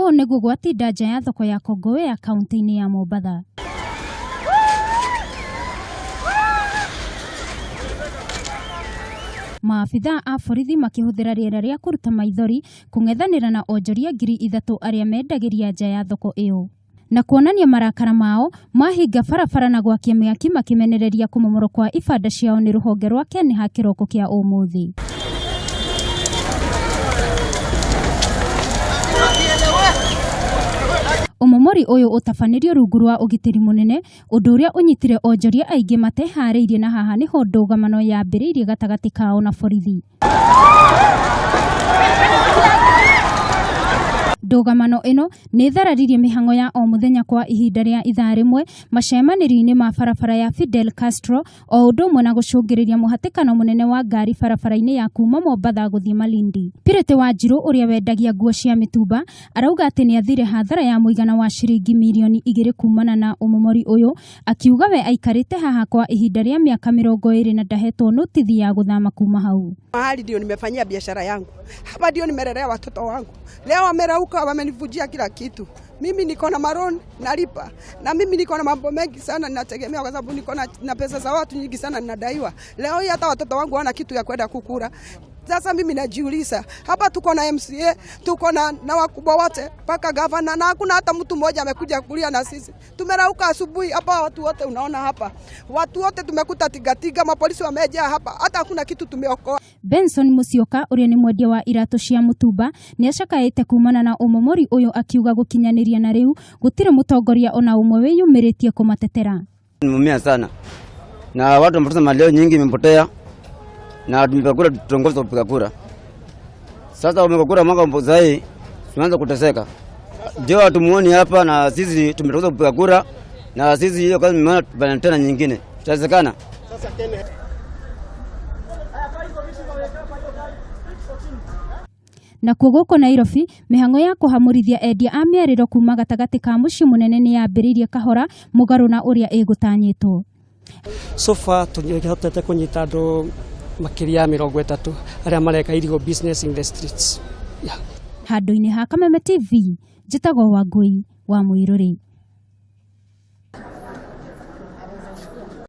Ũũ nĩguo gwatinda nja ya thoko ya Kongowea kaunti-inĩ ya Mombatha. Maabithaa a borithi makĩhũthĩra rĩera rĩa kũruta maithori kũng'ethanĩra na onjoria 3000 arĩa mendagĩria nja ya thoko ĩyo. Na kuonania marakara mao, mahinga barabara na gwakia mĩaki makĩmenereria kũmomorwo kwa ibanda ciao nĩ rũhonge rwa KENHA kĩroko kĩa ũmũthĩ. Ũmomori ũyũ ũtabanĩrio rungu rwa ũgitĩri mũnene, ũndũ ũrĩa ũnyitire onjoria aingĩ mateharĩirie na haha nĩho ndũgamano yambĩrĩirie gatagatĩ kao na borithi. Ndũgamano ĩno nĩ ĩthararirie mĩhang'o ya o mũthenya kwa ihinda rĩa ithaa rĩmwe macemanĩrio-inĩ ma barabara ya Fidel Castro o ũndũ ũmwe na gũcũngĩrĩria mũhatĩkano mũnene wa ngari barabara-inĩ ya kuma Mombatha gũthiĩ Malindi. Purity Wanjiru ũrĩa wendagia nguo cia mĩtumba arauga atĩ nĩ athire hathara ya mũigana wa ciringi mirioni 2 kumana na ũmomori ũyũ, akiuga we aikarĩte haha kwa ihinda rĩa mĩaka 20 na ndahetwo notithi ya gũthama kuma hau. Mahali ndio nimefanyia biashara yangu, hapa ndio nimelelea watoto wangu. Leo wamerauka, wamenivunjia kila kitu. Mimi niko na maron nalipa, na mimi niko na mambo mengi sana ninategemea, kwa sababu niko na pesa za watu nyingi sana ninadaiwa. Leo hii hata watoto wangu hawana kitu ya kwenda kukula. Sasa mimi najiuliza, hapa tuko na MCA, tuko na wakubwa wote mpaka gavana, na hakuna hata mtu mmoja amekuja kulia na sisi. Tumerauka asubuhi hapa, watu wote unaona hapa, watu wote tumekuta tigatiga, mapolisi wamejaa hapa, hata hakuna kitu tumeokoa. Benson Musyoka ũrĩa nĩ mwendia wa iratũ cia mũtumba nĩ acakaĩte kumana na ũmomori ũyũ, akiuga gũkinyanĩria na rĩu gũtirĩ mũtongoria ona ũmwe wĩyumĩrĩtie kũmatetera. Nimeumia sana na watu wamepoteza mali yao nyingi imepotea, na tumepiga kura tutongoza kupiga kura. Sasa wamepiga kura mwaka mmoja tunaanza kuteseka. Ndio hatumuoni hapa, na sisi tumetoka kupiga kura, na sisi hiyo kazi tumeona bana tena nyingine. Tutawezekana. Na kuo gũkũ Nairobi, mĩhang'o ya kũhamũrithia endia a mĩarĩro kuma gatagatĩ ka mũciĩ mũnene nĩ yambĩrĩirie kahora mũgarũ na ũrĩa ĩgũtanyĩtwo. So far tũhotete kũnyita andũ makĩria ya 30 arĩa mareka illegal business in the streets. Handũ-inĩ ha Kameme TV, njĩtagwo Wangũi wa Mũirũrĩ.